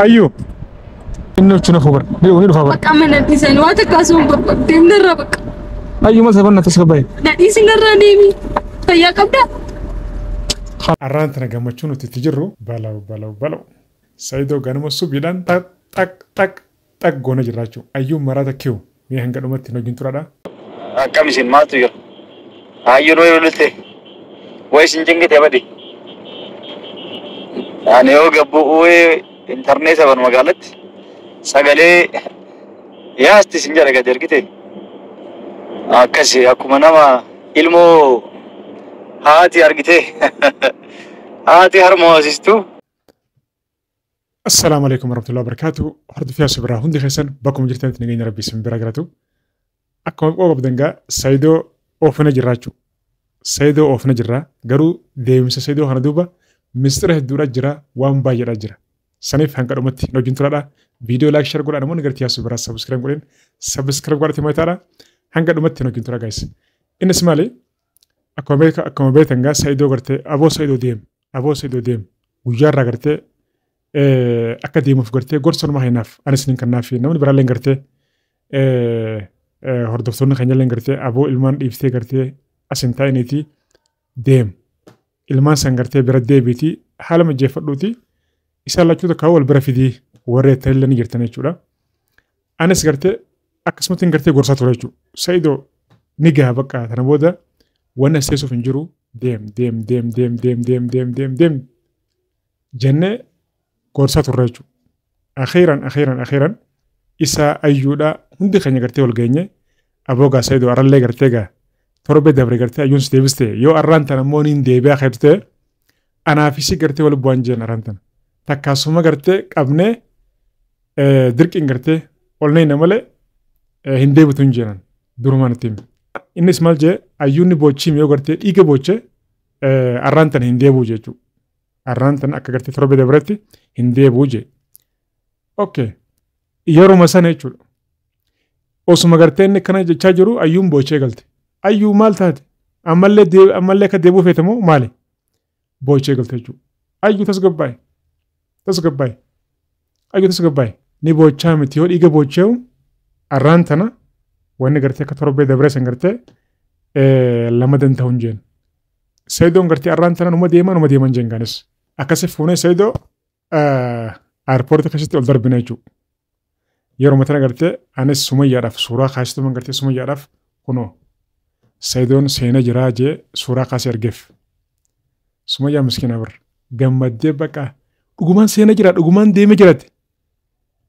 Ayyuu. Inni hojii fubar. Ni dhufa bar. Bakka mana dhiisan waan takka osoo hin barbaadu deemnarraa bakka. Ayyuu maal sabanna tasgabbaa'e. Na dhiisinarraa deemi. Fayyaa qabdaa? Arraan tana gammachuu nuti itti jirru balaw balaw balaw. Saayidoo ganama subiidhaan xaq xaq xaq xaq goona jirra jechuudha. Ayyuun maraata kiyu mee hanga dhumatti hin hojiin turadha. Akkam isin maaltu jira? Hayyuun wayi lolutte. Wayi isin cingite badi. Ani yoo gabbu'uu intarneeta ban magaalatti sagalee yaasti isin jedha gadi ergite. Akkasi akkuma nama ilmoo haati argite haati harma hoosistu. Assalaamu alaikum warahmatullahi wabarakatuh. Hordofii biraa hundi keessan bakkuma jirtanitti nageenya rabbii isin bira galatu. Akkuma qooqa qabdan gaa Saayidoo oofina jirra jechuudha. Saayidoo oofina jirra garuu deemsa Saayidoo kana duuba mistira hedduudha jira waan baay'eedha jira. Saniif hanga dhumatti nu wajjin turadha. Viidiyoo like share godhaa namoonni gartii yaasuu biraa subscribe godhin subscribe godhati maitaadha. Hanga dhumatti nu wajjin tura guys. Innis maali? Akkuma beektan gaa Saayidoo gartee aboo Saayidoo deem aboo Saayidoo deem guyyaarraa gartee akka deemuuf gartee gorsa numa kennaaf anis nin kennaaf namni biraallee gartee hordoftoonni keenyallee gartee aboo ilmaan dhiiftee gartee as hin taa'iniiti deem ilmaan san gartee bira deebiitii haala mijeeffadhuuti isaan lachuu tokko wal bira fidii warra jettanillee ni jirtan jechuudha. Anis gartee akkasumatti gartee gorsaa ture jechuudha. Saayidoo ni gaha bakka kana booda wanni as teessuuf hin jiru deem deem deem deem deem deem deem deem deem jennee gorsaa turre jechuudha. Akhiiran akhiiran akhiiran isa ayyuudha hundi keenya gartee wal geenye aboo gaa Saayidoo arrallee gartee gaa torbee dabre gartee ayyuun si deebiste yoo arraan tana immoo niin deebi'aa keetu ta'e anaafisi gartee wal bu'aan jeen arraan tana. Takkaasuma gartee qabnee dirqiin gartee ol neena malee hin deebitu hin jeenan durumaan itti hime. Innis maal jee ayyuun boochii yoo gartee dhiiga boochee arraan tana hin deebi'u jechuudha. Arraan tana akka gartee torbee dabretti hin deebi'u jee. Okay. Yeruma sana jechuudha. Osuma gartee inni akkana jechaa jiru ayyuun boochee galte. Ayyuu maal taate? Ammallee akka deebi'u feete moo maali? Boochee galte jechuudha. Ayyuu tasgabbaa'e. Tasgabbaa'e. Ayyuu tasgabbaa'e. Ni boochaa miti yoo dhiiga boocheewu arraan tana wanni gartee akka torbee dabree san gartee lama danda'u hin jeen. Saayidoon gartee arraan tana numa deemaa numa deeman jeen gaanis. Akkasi fuunee Saayidoo airpoortii keessatti ol darbina jechuudha. Yeroo tana gartee anis Sumayyaadhaaf suuraa kaasituman gartee Sumayyaadhaaf kunoo Saayidoon seenaa jiraa jee suuraa kaasee ergeef. Sumayyaa miskiina bir gammaddee bakka dhugumaan seenaa jira dhugumaan deemee jiraate.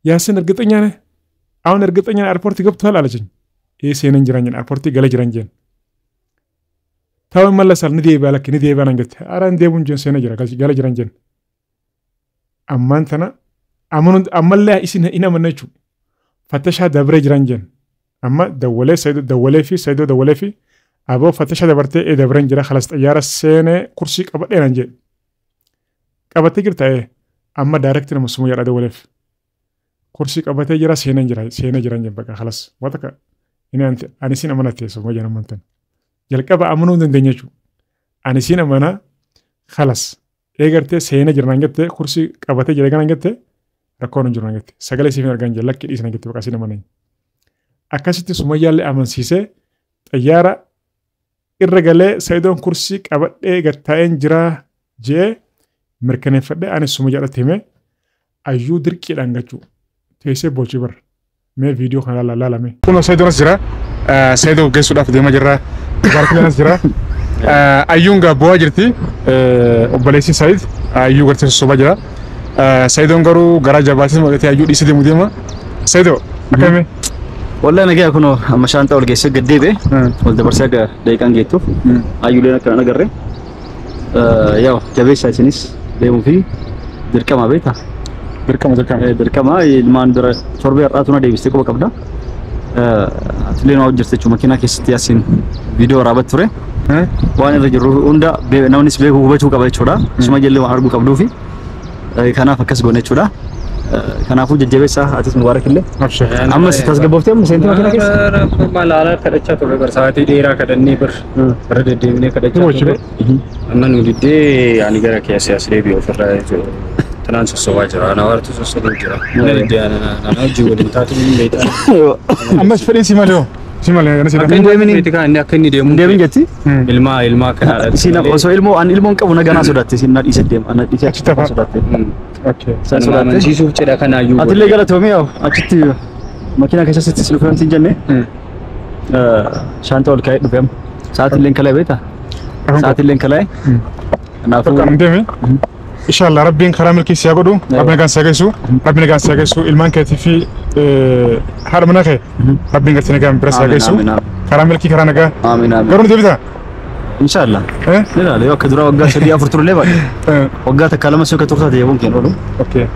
Yaasin እርግጠኛ ነህ? አሁን እርግጠኛ ነህ ኤርፖርት ገብቷል አለችኝ። ይሄ seenan jiran jeen airpoortii gala jiran jeen. Taa'u መለሳል ni deebi'a lakki ni deebi'a naan jette. Ara hin deebi'uun jeen seenaa jira gala jiran jeen. Ammaan tana ammallee isin hin amanne jechuudha. Fattashaa dabree jiran jeen. Amma dawwalee Saayidoo dawwalee fi Saayidoo dawwalee fi aboo fattashaa dabartee ee dabreen jira khalas xayyaara seenee kursii qabadhee naan jeen. Qabattee jirta ee amma daayirekti nama Sumayyaadha dawwaleef. Kursii qabatee jira seenaa jira seenaa jiran jeen bakka khalas waan takka inni ani sin amanatte Sumayyaan amantan. Jalqaba amanuu hin dandeenye jechuudha. Ani sin amana khalas eegartee seenaa jira naan jette kursii qabatee jira naan jette rakkoon hin jiru naan jette sagalee siif hin argan jee lakki dhiisi naan jette bakka sin amananii. Akkasitti Sumayyaallee amansiisee xayyaara irra galee Saayidoon kursii qabadhee gattaa'een jira jee mirkaneeffadhee ani Sumayyaadhaatti hime ayyuu dirqiidhaan gachuu teessee boochii barra. Mee viidiyoo kana laalame. Kunoo Saayidoon as jira. Saayidoo geessuudhaaf deemaa jirra. Jaartiin as jira. Ayyuun gaa bu'aa jirti. Obboleessi Saayid ayyuu gartee sossobaa jira. Saayidoon garuu garaa jabaatee mul'atee ayyuu dhiisee deemu deema. Saayidoo akkami? Wallahi nagaa kunoo amma shaanxaa ol geessee gad deebi'e ol dabarsee akka daqiiqaan geettuuf ayyuuleen akka hin agarre yaa'u jabeessaa isinis deemuu fi dirqama beektaa. Dirqama dirqama. Dirqama ilmaan bira torbee har'aatu na deebistee quba qabda. Atileen waa hojjette jechuudha makiinaa keessatti asiin viidiyoo waraabatti ture. Waan irra jiru hunda namnis beekuu hubachuu qaba jechuudha. Suma jallee waan arguu qabduufi kanaaf akkas goone jechuudha. Kanaafuu jajjabeessaa atis mubaarak illee. Ammas tasgabbooftee amma seentii makiinaa keessa? Malaalaa kadhachaa turre bar sa'aatii dheeraa kadhannee bir irra deddeebinee kadhachaa turre. Amma nu diddee ani gara keessa as deebi'e ofirraa jechuudha. Tanaan sossobaa jira. Ana wartu sossobuu jira. Ana hojii waliin taatu hin beektan. Ammas fedhiin si malee hoo? Si malee kana si Akka inni beekti kan inni akka inni deemu. Hin deemin jetti? Ilmaa ilmaa kanaadha. Isin osoo ilmoo an ilmoon qabu na ganaa sodaatte isin na dhiise deema na dhiise Achitti hafaa. sodaatte. Okay. Isaan Sanuma sodaatte. amansiisuuf cidha kanaayyuu. Atillee galatoomii yaa'u achitti makiinaa keessatti si dhufee wanti hin jenne shaantaa ol kaa'ee dhufe amma. Sa'aatillee kala'e beektaa? Sa'aatillee kala'e. Kanaafuu Tokko deeme. Inshallah Rabbiin karaa milkii si haa godhu. Rabbi nagaan si haa geessu. Rabbi nagaan si haa geessu. Ilmaan keetii fi haadha manaa kee Rabbiin gartee nagaan bira si haa Amiin, geessu. amiin, amiin. Karaa milkii karaa nagaa. Amiin amiin. Garuu ni deebita? Inshallah. Eh? Ni ilaala yoo akka duraa waggaa 3 4 turullee baadhe. Waggaa takka lama si akka turtaate yeroon keenya oolu. Okay.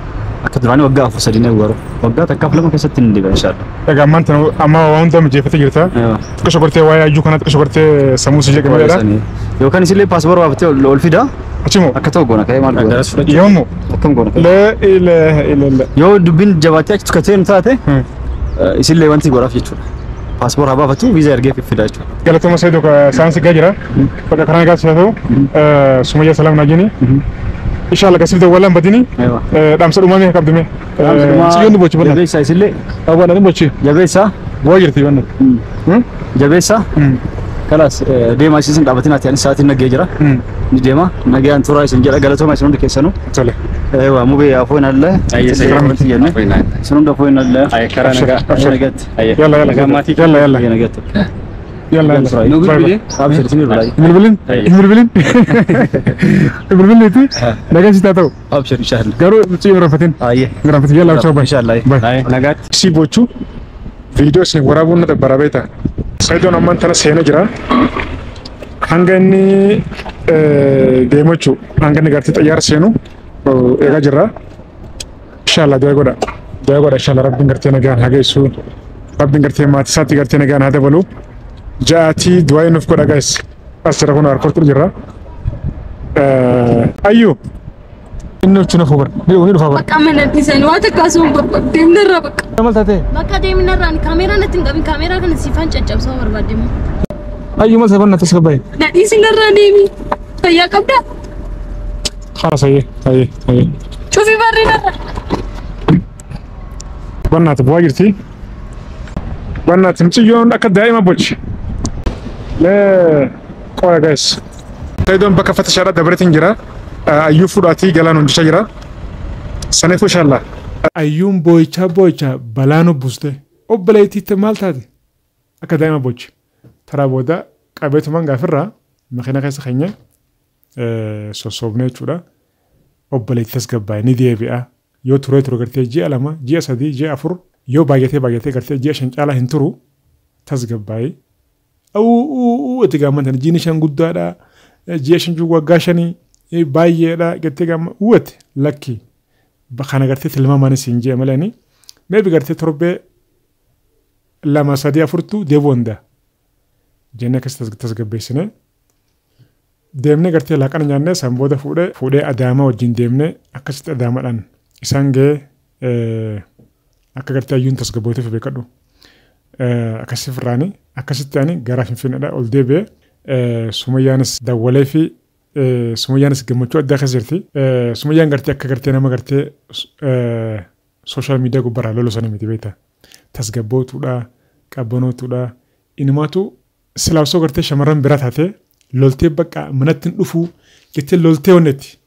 Akka duraanii waggaa 4 3 ni garuu. Waggaa takkaaf lama keessatti ni deebi'a inshallah. Egaa ammaan tana amma waan hunda mijeeffatee jirta. Xiqqoo shogortee waa'ee ayyuu kanaa xiqqoo shogortee sammuu si jeqameedha. Yookaan isillee paaspoora baafatee ol fida. Achimoo Akka ta'u goona ka'ee maal goona? Garas fudhachuu. yoomu Akkam goona ka'ee? laa ilaaha illallah. Yoo dubbiin jabaatee achi tukkatee nu taate isillee wanti godhaaf jechuudha. Paaspoora haa baafatu viizaa ergee fida jechuudha. Galatoma Saidoo saansii gaa jira. Bakka karaa nagaa si haa ta'u. Sumayyaa salaam naa jeni. Inshallah gasiif dawwalaan badini. Dhaamsa dhumaa mee qabdume. Siyyoon bochi bal'aa. Jabeessaa isillee Awwaalaan bochi. jabeessaa Bu'aa jirti wannan. jabeessaa kalaas deemaa isin dhaabatin ati anis sa'aatiin nagee jira. Ni deema nagaan turaa isin jedha galatooma isin hundi keessanuu. Tole. Eewa mubee afoo hin alle. Ayyee Wanti jenne. Isin hunda afoo hin alle. Ayyee karaa nagaa. Abshir. Nagaatti. Yalla yalla. Nagaa maatii. Yalla yalla. Nagaatti. Yalla yalla. Nu bilbilee. Abshir isin bilbilaa. Bilbilin. Bilbilin. Bilbilin nagaan si haa ta'u. Abshir inshallah. Garuu mucayyoo hin Ayyee. Irraanfatin. Yalla ciao bye. Inshallah. Bye. Nagaatti. Si bochu viidiyoo isin waraabuun na dabbara beekta. Saidoon ammaan tana seenee jira. Hanga inni deemu jechuudha. Hanga inni gartee xayyaara seenu eegaa jirra. Inshallah du'a godha. Du'a godha inshallah Rabbiin gartee nagaan haa geessu. Rabbiin gartee maatii isaatti gartee nagaan haa dabalu. Ja'aatii du'aa nuuf godha guys. As jira kun harkortu jirra. Ayyuu. Inni nuti nuuf bara. Ni dhufa bara. Bakka mana dhiisan waan takka osoo hin barbaadu deemnarraa bakka. Maal taatee? Bakka deemnarraa kaameeraa natti hin qabin kaameeraa kana siifaan caccabsaa barbaadde immoo. Ayyuu maal sababni natti asirra bahe? Na dhiisinarraa deemi. Fayyaa qabdaa? Khalas ayyee ayyee ayyee. Cufi barrinarraa. Bannaati bu'aa jirti. Bannaati mucayyoon akka daa'ima boci. Lee qoya guys. Saidoon bakka fatashaadhaa dabareetiin jira. Ayyuu fuudhaatii galaan hojjechaa jira. Saniifuu inshallah. Ayyuun boo'ichaa boo'ichaa balaan obbuste. Obboleettiitti maal taate? Akka daa'ima boci. Taraa booda qabeetumaan gaafirraa makiina keessa keenya sossoobnee jechuudha. Obboleettii tasgabbaa'e ni deebi'a. Yoo turee ture gartee ji'a 2, ji'a 3, ji'a 4 yoo baay'atee baay'atee gartee ji'a 5 caalaa hin turu tasgabbaa'e. Uu itti gaammantan jiini 5 guddaadha. Ji'a 5 waggaa 5 baay'eedha gartee gaamma uwwate lakki. Kana gartee tilmaamaanis hin ji'a malee meebi gartee torbee 2 3 4 deebi'uu danda'a. Jennee akkas tasgabbeessine. Deemnee gartee laaqana nyaannee san booda fuudhee Adaamaa wajjin deemnee akkasitti Adaamaadhaan isaan ga'ee akka gartee ayyuun tasgabbooteef beekadhu. Akkasii firraanii akkasitti ani gara Finfinneedhaa ol deebi'ee Sumayyaanis dawwalee fi Sumayyaanis gammachuu addaa keessa jirti. Sumayyaan gartee akka gartee nama gartee sooshaal miidiyaa gubbaarraa lolu sana miti beektaa. Tasgabbootuudha, qabbanootuudha. Inumaatu silaabsoo gartee shamarran biraa taatee loltee bakka manatti hin dhufuu jettee loltee onnetti.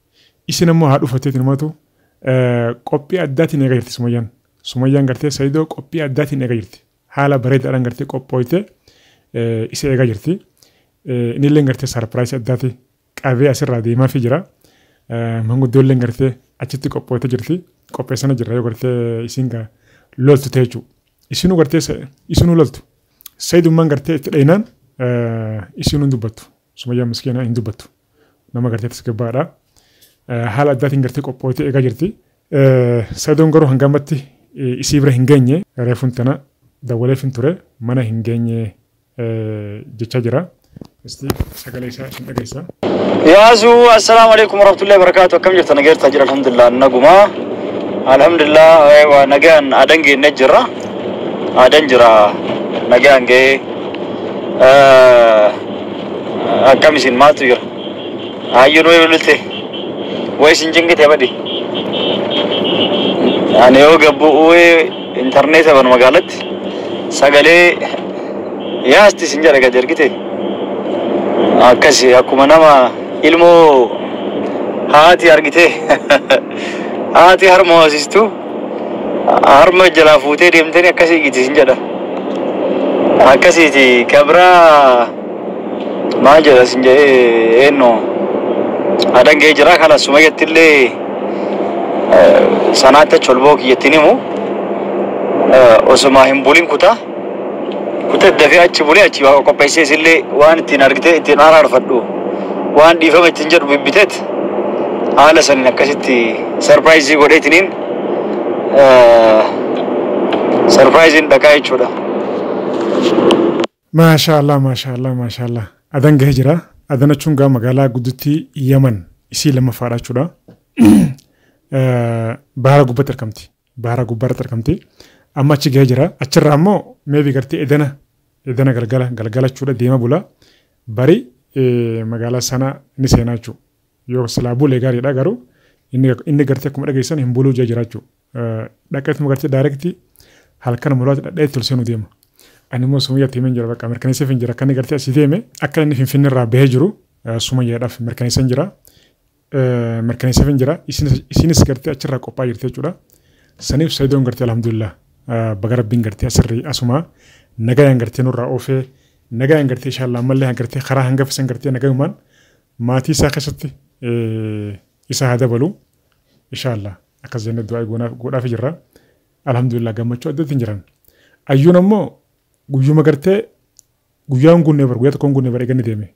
Isin ammoo haa dhufatee inumaatu qophii addaatiin eegaa jirti Sumayyaan. Sumayyaan gartee Saidoo qophii addaatiin eegaa jirti. Haala bareedaadhaan gartee qophooytee isa eegaa jirti. Inni illee gartee sarpiraayisii addaati qabee asirraa deemaa fi jira. Manguddoolleen gartee achitti qophooytee jirti. Qopheessana jirra yoo gartee isiin loltu ta'e jechuudha. Isinuu gartee isinuu loltu. Saidummaan gartee itti dhayinaan isinuu hin dubbattu. Sumayyaan miskiinaa hin dubbattu. Nama gartee tasgabbaadha. Haala addaatiin gartee qophooytee eegaa jirti. Saidoon garuu hanga ammatti isii bira hin geenye reefuun tana dawwaleef hin ture mana hin geenye jechaa jira. Isti sagalee isaa isin dhageessa. Yaasu assalaamu alaikum warahmatullahi wabarakatuh. Akkam jirtan nageertaa jira alhamdulillah nagumaa. Alhamdulillah nagaan adan geenne jirra. Adan jira nagaan ga'ee akkam isin maaltu jira? Hayyuun wayi lute wayi isin jingite badi. Ani yoo gabbu'uu intarneeta banu magaalatti sagalee yaasti sin jedha gadi argite. Akkasi akkuma nama ilmoo haati argite haati harma hoosistu harma jalaa fuutee deemtanii akkasii iyyiti sin jedha. Akkasiiti kabraa maal jedha sin jedhee eenyu adangee jira kana sumayyattillee sanaatti achi ol ba'u kiyyattiin himu osuma hin bulin kutaa kutaa dafee achi bulee achi waa qopheessee isillee waan ittiin argite ittiin araarfadhu waan dhiifama ittiin jedhu bibbiteet haala saniin akkasitti sarpiraayizii godheetiniin sarpiraayiziin dhaqaa jechuudha. Maashaallah maashaallah maashaallah. Adan gahee jira. Adan jechuun gaa magaalaa guddittii Yaman isii lammaffaadha jechuudha. Baara gubbaatti argamti. Baara gubbaarratti argamti. Amma achi gahee jira. Achirraa immoo meebii gartee edana edana galgala galgala jechuudha deema bula. Bari magaalaa sana ni seenaa jechuudha. Yoo silaa bulee gaariidha garuu inni gartee akkuma dhageessan hin buluu jira jechuudha. Dhaqeetuma gartee daayirektii halkan muraasa dhadhee tolsee nu deema. Ani immoo sumayyaatti himeen jira bakka mirkaneesseef hin jira akka inni gartee asii deeme akka inni finfinne irraa bahee jiru sumayyaadhaaf mirkaneesseen jira. Mirkaneesseef hin jira isinis gartee achirraa qophaa'aa jirti jechuudha. Saniif Sayidoon gartee alhamdulillah baga rabbiin gartee asirrii asuma nagayaan gartee nurraa oofee nagayaan gartee inshallah ammallee gartee karaa hangafa san gartee nagayumaan maatii isaa keessatti isa haa dabalu inshallah akkas jennee du'aa godhaaf jirra. Alhamdulillah gammachuu addatti hin jiran. Ayyuun ammoo guyyuma gartee guyyaan gunnee bar guyyaa tokkoon gunnee bar eeganni deeme.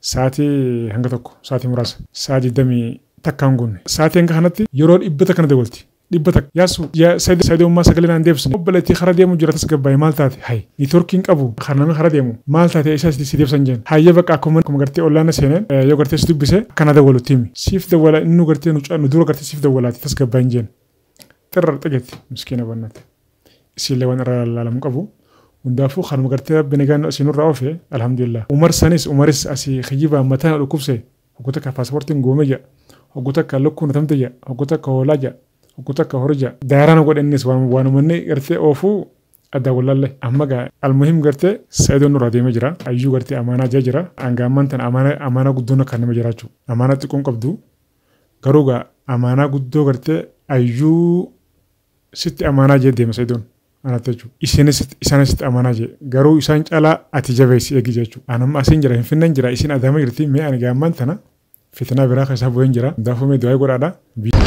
Sa'aatii hanga tokko sa'aatii muraasa sa'aatii 21 hin gunne. Sa'aatii hanga kanatti yeroo 100 kana dabalti. 100 yaasu yaa Saayidoo ummaa sagalee naan deebisne. Obboleettii karaa deemu jira tasgabbaa'e maal taate hayi niitoorkiin qabu kan namni karaa deemu maal taate isa si deebisan jeen. Hayyee bakka akkuma gartee ollaana seeneen yoo gartee si dubbise akkana dawwalutti himi. Siif dawwala inni gartee nu dura gartee siif dawwalaati tasgabbaa'in jeen. Xirra xageetti miskiina bannaate. Isiillee waan irraa laalamu qabu. Hundaafuu kanuma gartee rabbi nagaan asii nurraa oofe alhamdulillah. Umar sanis Umaris asii kiyyibaa mataa dhukkubse hogguu takka paaspoortiin goome jedha hogguu takka lukkuun hatamte jedha hogguu takka hoolaa jedha hogguu takka horii jedha. Daaraan godhe innis waanuma inni gartee oofuu adda wallaalle. Amma gaa almuhim gartee Sayidoon nurraa deemee jira. Ayyuu gartee amaanaa jee jira. Hanga ammaan tana amaanaa guddoon akka nama jiraachuu. Amaanaa xiqqoon qabdu garuu gaa amaanaa guddoo gartee ayyuu sitti amaanaa jee deema Sayidoon. Anatti jechuudha. Isinis isaanis sitti amaanaa jee garuu isaan caalaa ati jabeessi eegi jechuudha. Ani amma asiin jira Finfinneen jira isin Adaama jirti mee ani gaammaan tana fitinaa biraa keessaa bu'een jira. Hundaafuu mee du'aa godhaadha.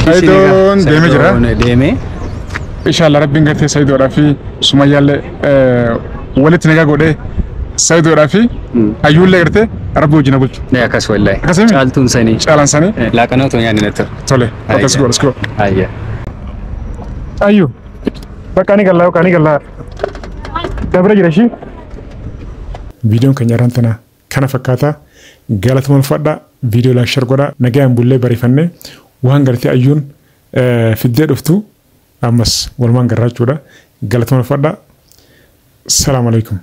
Sayidoon deemee jira. Deemee. Inshallah rabbiin gartee Sayidoodhaa fi Sumayyaallee walitti nagaa godhee Sayidoodhaa fi Ayyuullee gartee rabbi wajjin bulchu. Akkas wallahi. Akkasimi? Caaltuun sanii. Caalaan sanii. Laaqanoo tun yaadni natti. Tole. Let's go, let's go. Ayya. Ayyuu. Bakka ni gallaa yookaan ni gallaa. Dabra jira ishii. Viidiyoon keenya irraan tana kana fakkaata. Galatuma ulfaadhaa. Viidiyoo laayik shar godhaa. Nagayaan bullee bariifannee waan gartee ayyuun fiddee dhuftu ammas walumaan garraa jechuudha. Galatuma ulfaadhaa. Salaamu alaikum.